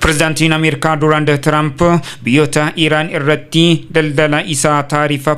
Pirezidaantiin Ameerikaa Doonaald Tiraamp biyyoota Iraan irratti daldala isaa taarifa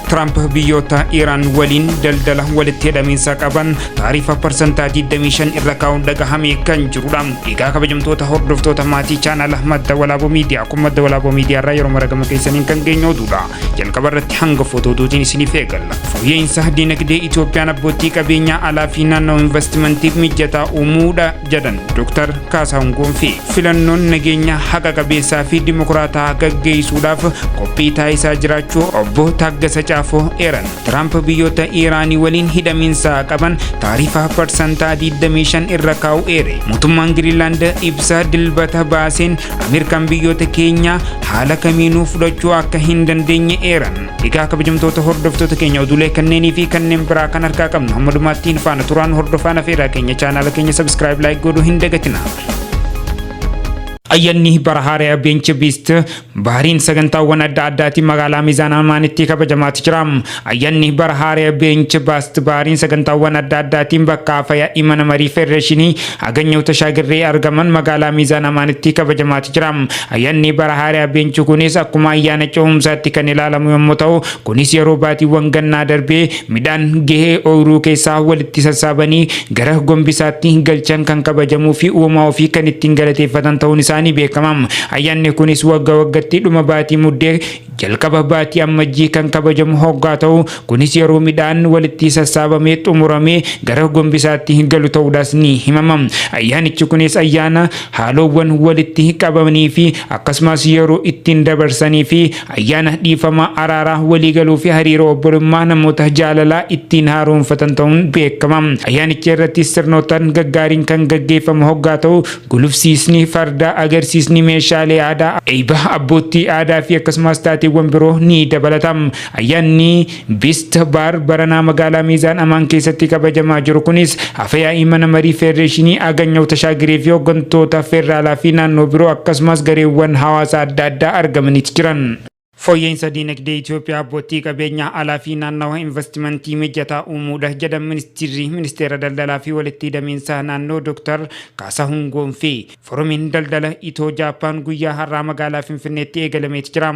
Tiraamp biyyoota Iraan waliin daldala walitti hidhamiinsa qaban taarifa parsantaa 25 irra kaa'uun dhagahame kan jirudha. Egaa kabajamtoota hordoftoota maatii chaanala Madda Walaaboo Miidiyaa, kun Madda Walaaboo Miidiyaa irraa yeroo maragama keessaniin kan geenyu oduudha. Jalqaba irratti hanga footootuutiin isiniif eegalla. Fooyya'insa dinagdee Itoophiyaan abbootii qabeenyaa alaa fi naannoo investimantiif mijataa uumuudha jedhan Dr. Kaasaahun Gonfee. Filannoon nageenya haqa qabeessaa fi dimokiraataa gaggeessuudhaaf qophii taasisaa jiraachuu obbo Taaggasa Caafoo eeran. Tiraamp biyyoota Iraanii waliin hidhamiinsa qaban taarifa parsantaa 25 irra kaa'u eere. Mootummaan Giriinlaand ibsa Dilbata baaseen Ameerikaan biyyoota keenya haala kamiinuu fudhachuu akka hin dandeenye eeran. Egaa kabajamtoota hordoftoota keenya, oduulee kanneenii fi kanneen biraa kan harkaa qabnu hamma dhumaatti hin faana turaan hordofaan afeeraa keenya chaanaala keenya subscribe, like godhuu hin dagatina. Ayyaanni bara haaraa Beench Biist Baariin sagantaawwan adda addaatiin magaalaa Miizaan Amaanitti kabajamaati jira. Ayyaanni bara haaraa Beench Baast Baariin sagantaawwan adda addaatiin bakka afaya mana marii federeeshinii Aganyaw Tashaagirree argaman magaalaa Miizaan Amaanitti kabajamaati jira. Ayyaanni bara haaraa Beench kunis akkuma ayyaana ce'umsaatti kan ilaalamu yommuu ta'u, kunis yeroo baatiiwwan gannaa darbee midhaan gahee ooyiruu keessaa walitti sassaabanii gara gombisaatti galchan kan kabajamuu fi uumaa ofii kan ittiin galateeffatan ta'uun isaanii beekama. Ayyaanni kunis waggaa waggaatti dhuma baatii Muddee jalqaba baatii Ammajjii kan kabajamu hoggaa ta'u, kunis yeroo midhaan walitti sassaabamee xumuramee gara gombisaatti galu ta'uudhaas ni himama. Ayyaanichi kunis ayyaana haaloowwan walitti qabamanii fi akkasumas yeroo ittiin dabarsanii fi ayyaana dhiifama, araaraa, waliigaluu fi hariiroo obbolummaa namoota jaalalaa ittiin haaromfatan ta'uun beekama. Ayyaanicha irratti sirnootaan gaggaariin kan gaggeeffamu hoggaa ta'u, gulufsiisni fardaa, agarsiisni meeshaalee aadaa, eebba abbootii aadaa fi akkasumas taateewwan biroo ni dabalata. Ayyaanni Bist Baar baranaa magaalaa Miizaan Amaan keessatti kabajamaa jiru kunis afyaa'ii mana marii federeeshinii Aganyaw Tashaagiree fi hooggantoota federaalaa fi naannoo biroo akkasumas gareewwan hawaasaa adda addaa argamaniiti jiran. Fooyya'insa diinagdee Itoophiyaa abbootii qabeenyaa alaa fi naannawa investimentii mijataa uumuudha jedhan ministeerri ministeera daldalaa fi walitti hidhamiinsa naannoo Dr. Kaasahuun Gonfee. Forumiin daldala Itoo Jaappaan guyyaa har'aa magaalaa Finfinneetti eegalameeti jira.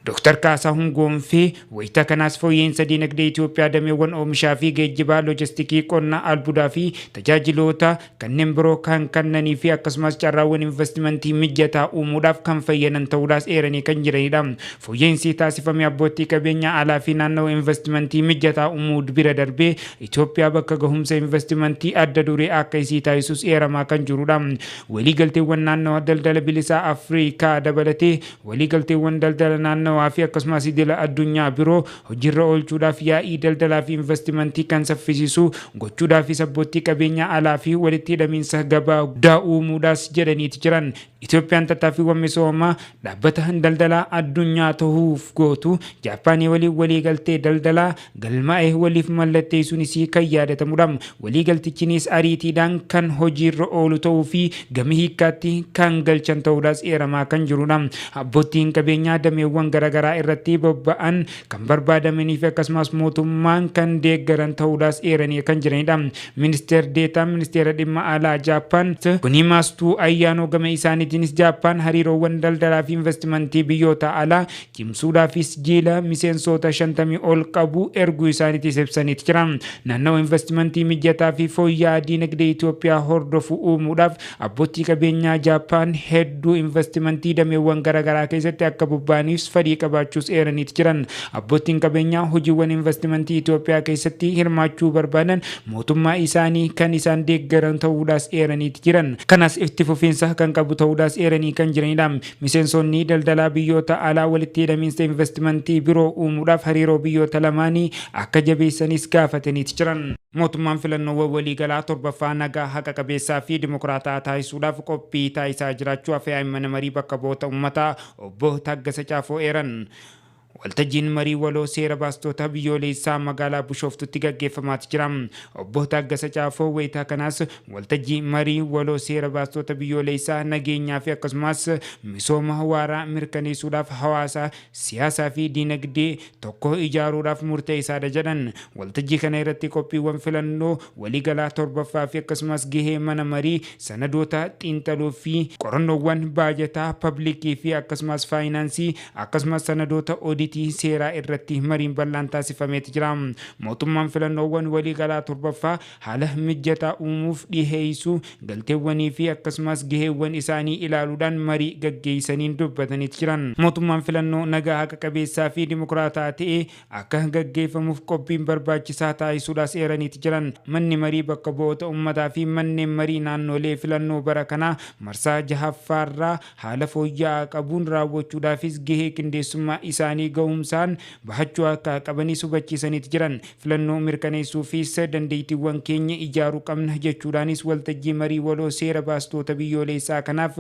Dr. Kaasahuun Gonfee wayita kanaas fooyya'insa diinagdee Itoophiyaa dameewwan oomishaa fi geejjibaa, loojistikii, qonna, albuudaa fi tajaajiloota kanneen biroo kan kennanii fi akkasumas carraawwan investimentii mijataa uumuudhaaf kan fayyadan ta'uudhaas eeranii kan jiranidha. Fooyya'insi taasifame abbootii qabeenyaa alaa fi naannoo investimentii mijataa uumuu bira darbee Itoophiyaa bakka gahumsa investimentii adda duree akka isii taasisus eeramaa kan jirudha. Waliigalteewwan naannawaa daldala bilisaa Afrikaa dabalatee waliigalteewwan daldala naannawaa fi akkasumas idila addunyaa biroo hojiirra oolchuudhaaf yaa'ii daldalaa fi investimentii kan saffisiisu gochuudhaafis abbootii qabeenyaa alaa fi walitti hidhamiinsa gabaa guddaa uumuudhaas jedhaniiti jiran. Itoophiyaan tattaaffiiwwan misoomaa dhaabbata daldalaa addunyaa ta'uuf gootu Jaappaanii waliin waliigaltee daldalaa galmaa'e waliif mallatteessuunis kan yaadatamudha. Waliigaltichinis ariitiidhaan kan hojiirra oolu ta'uu fi gama hiikkaatti kan galchan ta'uudhaas eeramaa kan jirudha. Abbootiin qabeenyaa dameewwan garaagaraa irratti bobba'an kan barbaadamanii fi akkasumas mootummaan kan deeggaran ta'uudhaas eeranii kan jiranidha. Ministeer Deetaan Ministeera Dhimma Alaa Jaappaan Kunimaastuu Ayyaanoo gama isaaniitiinis Jaappaan hariiroowwan daldalaa fi investimentii biyyoota alaa cimsuudhaafis jiila miseensota 50 ol qabu erguu isaaniitis ibsaniiti jira. Naannawa investimentii mijataa fi fooyya'aa diinagdee Itoophiyaa hordofu uumuudhaaf abbootii qabeenyaa Jaappaan hedduu investimentii dameewwan garaagaraa keessatti akka bobba'aniif fedhii qabaachuus eeraniiti jiran. Abbootiin qabeenyaa hojiiwwan investimentii Itoophiyaa keessatti hirmaachuu barbaadan mootummaa isaanii kan isaan deeggaran ta'uudhaas eeraniiti jiran. Kanas itti fufiinsa kan qabu ta'uudhaas eeranii kan jiranidha. Miseensonni daldalaa biyyoota alaa walitti hidhamiinsa investimentii biroo uumuudhaaf hariiroo biyyoota lamaanii akka jabeessanis gaafataniiti jiran. Mootummaan filannoowwan waliigalaa torbaffaa nagaa, haqa qabeessaa fi dimokiraataa taasisuudhaaf qophii taasisaa jiraachuu afyaa'ii mana marii bakka bu'oota uummataa obbo Taggasa Caafoo eeran. Waltajjiin marii waloo seera baastota biyyoolessaa magaalaa Bishooftutti gaggeeffamaati jira. Obbo Taaggasa Caafoo wayitaa kanaas waltajjii marii waloo seera baastota biyyoolessaa nageenyaa fi akkasumas misooma waaraa mirkaneessuudhaaf hawaasa siyaasaa fi diinagdee tokko ijaaruudhaaf murteessaadha jedhan. Waltajjii kana irratti qophiiwwan filannoo waliigalaa torbaffaa fi akkasumas gahee mana marii sanadoota xiinxaluu fi qorannoowwan baajataa pabliikii fi akkasumas faayinaansii akkasumas sanadoota oditii seeraa irratti mariin bal'aan taasifameeti jira. Mootummaan filannoowwan waliigalaa torbaffaa haala mijataa uumuuf dhiheessuu galteewwanii fi akkasumas gaheewwan isaanii ilaaluudhaan marii gaggeessaniin dubbataniiti jiran. Mootummaan filannoo nagaa haqa qabeessaa fi dimokiraataa ta'e akka gaggeeffamuuf qophiin barbaachisaa taasisuudhaas eeraniiti jiran. Manni marii bakka bu'oota uummataa fi manneen marii naannolee filannoo bara kanaa marsaa jahaffaarraa haala fooyya'aa qabuun raawwachuudhaafis gahee qindeessummaa isaanii ga'umsaan bahachuu akka qabanis hubachiisaniiti jiran. Filannoo mirkaneessuufis dandeettiiwwan keenya ijaaruu qabna jechuudhaanis waltajjii marii waloo seera baastoota biyyoolessaa kanaaf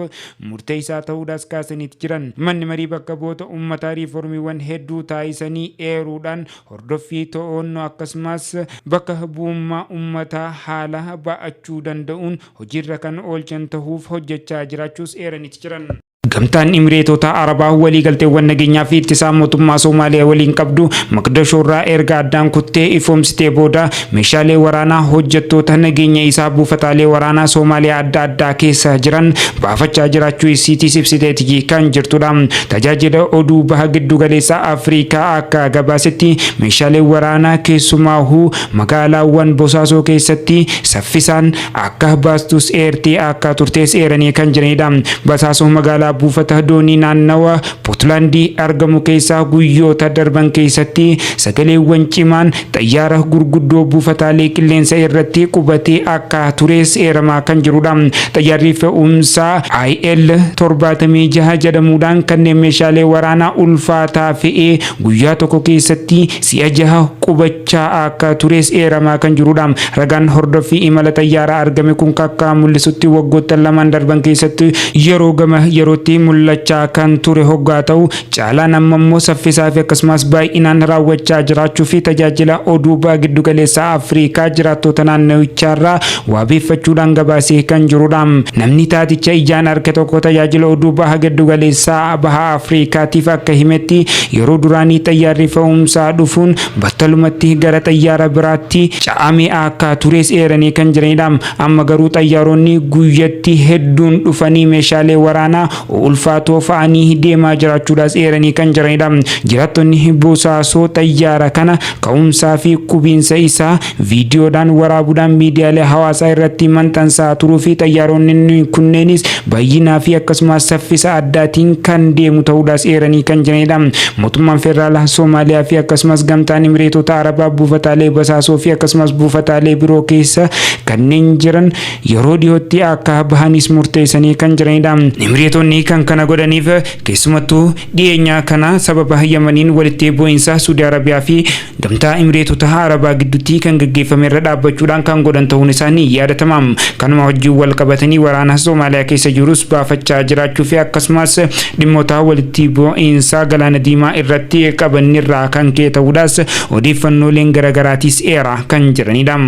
murteessaa ta'uudhaas kaasaniiti jiran. Manni marii bakka bu'oota uummataa riiformiiwwan hedduu taasisanii eeruudhaan hordoffii to'annoo akkasumas bakka bu'ummaa uummataa haala ba'achuu danda'uun hojiirra kan oolchan ta'uuf hojjechaa jiraachuus eeraniiti jiran. Gamtaan Imireetota Arabaa waliigalteewwan nageenyaa fi ittisaa mootummaa Somaaliyaa waliin qabdu Moqdishoo irraa erga addaan kuttee ifoomsitee booda meeshaalee waraanaa hojjettoota nageenya isaa buufataalee waraanaa Somaaliyaa adda addaa keessa jiran baafachaa jiraachuu isiitiis ibsiteeti kan jirtudha. Tajaajila oduu baha giddu galeessa Afrikaa akka gabaasetti meeshaalee waraanaa keessumaahuu magaalaawwan Bosaasoo keessatti saffisaan akka baastus eertee akka turtees eeranii kan jiranidha. Basaasoo magaalaa buufata doonii naannawa Pootlaandii argamu keessaa guyyoota darban keessatti sagaleewwan cimaan xayyaara gurguddoo buufataalee qilleensa irratti qubatee akka tures eeramaa kan jirudha. Xayyaarri fe'umsaa IL 76 jedhamuudhaan kanneen meeshaalee waraanaa ulfaataa fe'ee guyyaa tokko keessatti si'a jaha qubachaa akka tures eeramaa kan jirudha. Ragaan hordoffii imala xayyaaraa argame kun akka mul'isutti waggoota lamaan darban keessatti yeroo gama yerootti mul'achaa kan ture hoggaa ta'u caalaan amma immoo saffisaa fi akkasumas baay'inaan raawwachaa jiraachuu fi tajaajila oduu baha giddugaleessaa Afrikaa jiraattota naannawichaarraa waabeeffachuudhaan gabaasee kan jirudha. Namni taaticha ijaan harka tokko tajaajila oduu baha giddugaleessaa baha Afrikaatiif akka himetti yeroo duraanii xayyaarri fe'umsaa dhufuun battalumatti gara xayyaara biraatti ca'amee akka tures eeranii kan jiranidha. Amma garuu xayyaaronni guyyatti hedduun dhufanii meeshaalee waraanaa ulfaatoo fa'anii deemaa jiraachuudhaas eeranii kan jiranidha. Jiraattonni Bosaasoo xayyaara kana ka'umsaa fi qubiinsa isaa viidiyoodhaan waraabuudhaan miidiyaalee hawaasaa irratti maxxansaa turuu fi xayyaaronni kunneenis baay'inaa fi akkasumas saffisa addaatiin kan deemu ta'uudhaas eeranii kan jiranidha. Mootummaan federaalaa Soomaaliyaa fi akkasumas gamtaan Imireetota Arabaa buufataalee Basaasoo fi akkasumas buufataalee biroo keessa kanneen jiran yeroo dhiyootti akka bahanis murteessanii kan jiranidha. Imireetonni kan kana godhaniif keessumattuu dhiyeenya kana sababa Yamaniin walitti bu'iinsa Suudi Arabiyaa fi gamtaa Imireetota Arabaa gidduutti kan gaggeeffame irra dhaabbachuudhaan kan godhan ta'uun isaanii yaadatama. Kanuma wajjin wal qabatanii waraana Soomaaliyaa keessa jirus baafachaa jiraachuu fi akkasumas dhimmoota walitti bu'iinsa galaana diimaa irratti qabannirraa kan ka'e ta'uudhaas odeeffannooleen garaagaraatis eera kan jiranidha.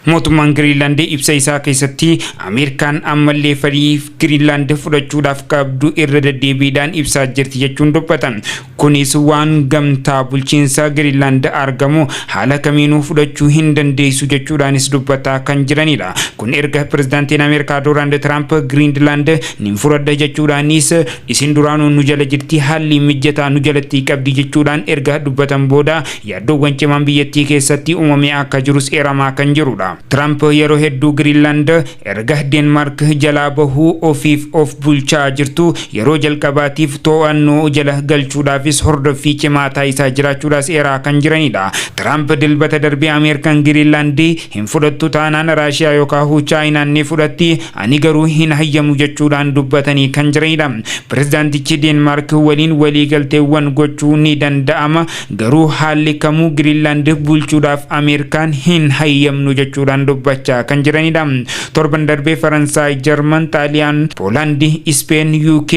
Mootummaan Giriinlaand ibsa isaa keessatti Ameerikaan ammallee fedhii Giriinlaand fudhachuudhaaf qabdu irra deddeebiidhaan ibsaa jirti jechuun dubbatan. Kunis waan gamtaa bulchiinsa Giriinlaand argamu haala kamiinuu fudhachuu hin dandeessu jechuudhaanis dubbataa kan jiranidha. Kun erga pirezidaantiin Ameerikaa Doonaald Tiraamp Giriinlaand nin fudhadha jechuudhaanis isin duraanuu nu jala jirti haalli mijataa nu jalatti qabdi jechuudhaan erga dubbatan booda yaaddoowwan cimaan biyyattii keessatti uumamee akka jirus eeramaa kan jirudha. Tiraamp yeroo hedduu Giriinlaand erga Deenmaark jalaa bahuu ofiif of bulchaa jirtu yeroo jalqabaatiif to'annoo jala galchuudhaafis hordoffii cimaa taasisaa jiraachuudhaas eeraa kan jiranidha. Tiraamp dilbata darbee Ameerikaan Giriinlaandii hin fudhattu taanaan Raashiyaa yookaan Chaayinaan ni fudhatti ani garuu hin hayyamu jechuudhaan dubbatanii kan jiranidha. Pirezidaantichi Deenmaark waliin waliigalteewwan gochuu ni danda'ama garuu haalli kamuu Giriinlaand bulchuudhaaf Ameerikaan hin hayyamnu jechuudhaan dubbachaa kan jiranidha. Torban darbee Faransaay, Jarman, Xaaliyaan, Poolaandi, Ispeen, UK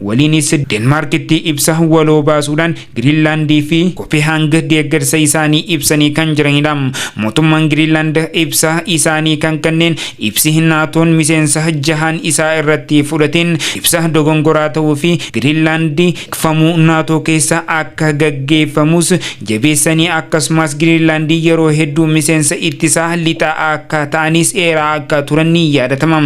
waliinis Deenmaarkitti ibsa waloo baasuudhaan Giriinlaandii fi Kopehaang deeggarsa isaanii ibsanii kan jiranidha. Mootummaan Giriinlaand ibsa isaanii kan kanneen ibsi NATOn miseensa jahan isaa irratti fudhateen ibsa dogongoraa ta'uu fi Giriinlaandi famuu NATO keessa akka gaggeeffamus jabeessanii, akkasumas Giriinlaandii yeroo hedduu miseensa ittisaa lixaa akka ta'anis eeraa akka turan ni yaadatama.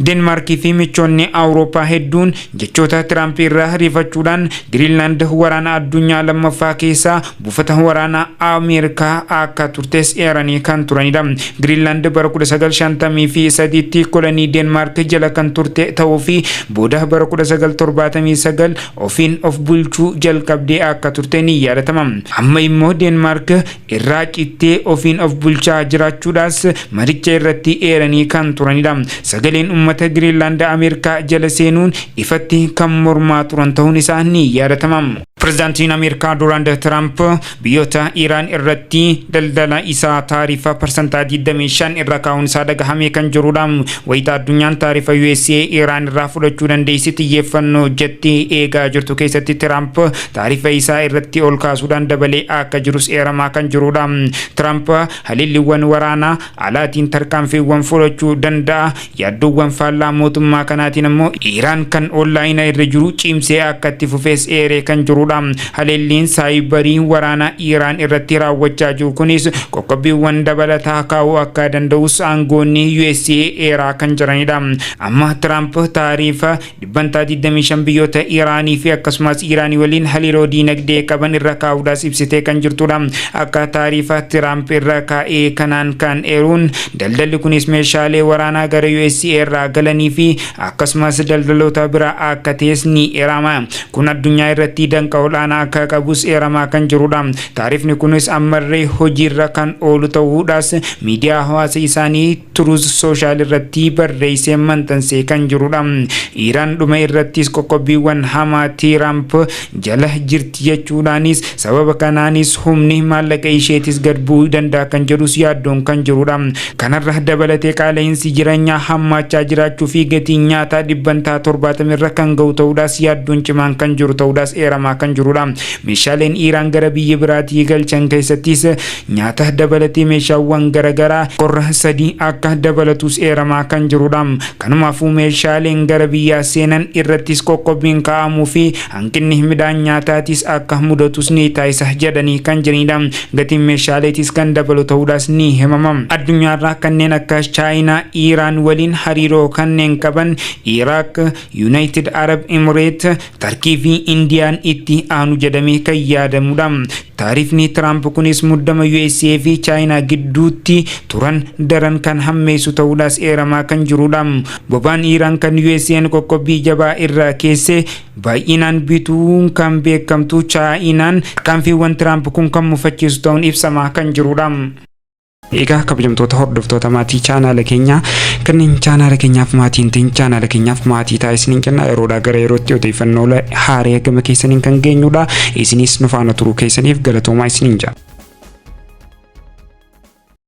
Deenmaarkii fi michoonni Awurooppaa hedduun jechoota Tiraamp irraa rifachuudhaan Giriinlaand waraana addunyaa lammaffaa keessaa buufata waraanaa Ameerikaa akka turtes eeranii kan turanidha. Giriinlaand bara 1953tti kolonii Deenmaark jala kan turte ta'uu fi booda bara 1979 ofiin of bulchuu jalqabdee akka turte ni yaadatama. Amma immoo Deenmaark irraa cittee ofiin of bulchaa jiraachuudhaas maricha irratti eeranii kan turanidha. Sagaleen uummata Giriinlaand Ameerikaa jala seenuun ifatti kan mormaa turan ta'uun isaa ni yaadatama. Pireezidaantiin Ameerikaa Doonaald Tiraamp biyyoota Iraan irratti daldala isaa taarifa 25% irra kaa'uun isaa dhagahamee kan jirudha. Wayita addunyaan taarifa USA Iraan irraa fudhachuu dandeessi xiyyeeffannoo jettee eegaa jirtu keessatti, Tiraamp taarifa isaa irratti ol kaasuudhaan dabalee akka jirus eeramaa kan jirudha. Tiraamp haleelliiwwan waraanaa alaatiin tarkaanfiiwwan fudhachuu danda'a. Yaaddoowwan faallaa mootummaa kanaatiin ammoo Iraan kan onlaayina irra jiru cimsee akka itti fufees eeree kan jirudha. Haleelliin saayibarii waraanaa Iraan irratti raawwachaa jiru kunis qoqqobbiiwwan dabalataa kaa'uu akka danda'us aangoonni USA eeraa kan jiranidha. Amma Tiraamp taarifa 25% biyyoota Iraanii fi akkasumas Iraanii waliin hariiroo diinagdee qaban irra kaa'uudhaas ibsitee kan jirtudha. Akka taarifa Tiraamp irra kaa'ee kanaan kan eeruun, daldalli kunis meeshaalee waraanaa gara USA irraa galanii fi akkasumas daldaloota biraa akka ta'es ni eerama. Kun addunyaa irratti danqa olaanaa akka qabus eeramaa kan jirudha. Taarifni kunis ammallee hojiirra kan oolu ta'uudhaas miidiyaa hawaasa isaanii Truth Social irratti barreessee maxxansee kan jirudha. Iraan dhuma irrattis qoqqobbiiwwan hamaa Tiraamp jala jirti jechuudhaanis, sababa kanaanis humni maallaqa isheetis gad bu'uu danda'a kan jedhus yaaddoon kan jirudha. Kanarra dabalatee qaala'insi jireenyaa hammaachaa jiraachuu fi gatiin nyaataa 70% irra kan ga'u ta'uudhaas yaaddoon cimaan kan jiru ta'uudhaas eeramaa kan jirudha. Meeshaaleen Iraan gara biyya biraatii galchan keessattis nyaata dabalatee meeshaawwan garaagaraa qorra sadii akka dabalatus eeramaa kan jirudha. Kanumaafuu meeshaaleen gara biyyaa seenan irrattis qoqqobbiin kaa'amuu fi hanqinni midhaan nyaataatis akka mudatus ni taasisa jedhanii kan jiranidha. Gatiin meeshaaleetis kan dabalu ta'uudhaas ni himama. Addunyaarraa kanneen akka Chaayinaa, Iraan waliin hariiroo kanneen qaban Iraaq, United Arab Emirates, Tarkii fi Indiyaan itti aanu jedhamee kan yaadamudha. Taarifni Tiraamp kunis muddama USA fi Chaayinaa gidduutti turan daran kan hammeessu ta'uudhaas eeramaa kan jirudha. Boba'aan Iraan kan USA'n qoqqobbii jabaa irraa keesse baay'inaan bituun kan beekamtu Chaayinaan tarkaanfiiwwan Tiraamp kun kan mufachiisu ta'uun ibsamaa kan jirudha. Egaa kabajamtoota hordoftoota maatii chaanaala keenyaa, kanneen chaanaala keenyaaf maatii hin ta'in chaanaala keenyaaf maatii ta'a isiniin kenna. Yeroodhaa gara yerootti odeeffannoo haaraa gama keessaniin kan geenyudha. Isinis nu faana turuu keessaniif galatoomaa isiniin jedha.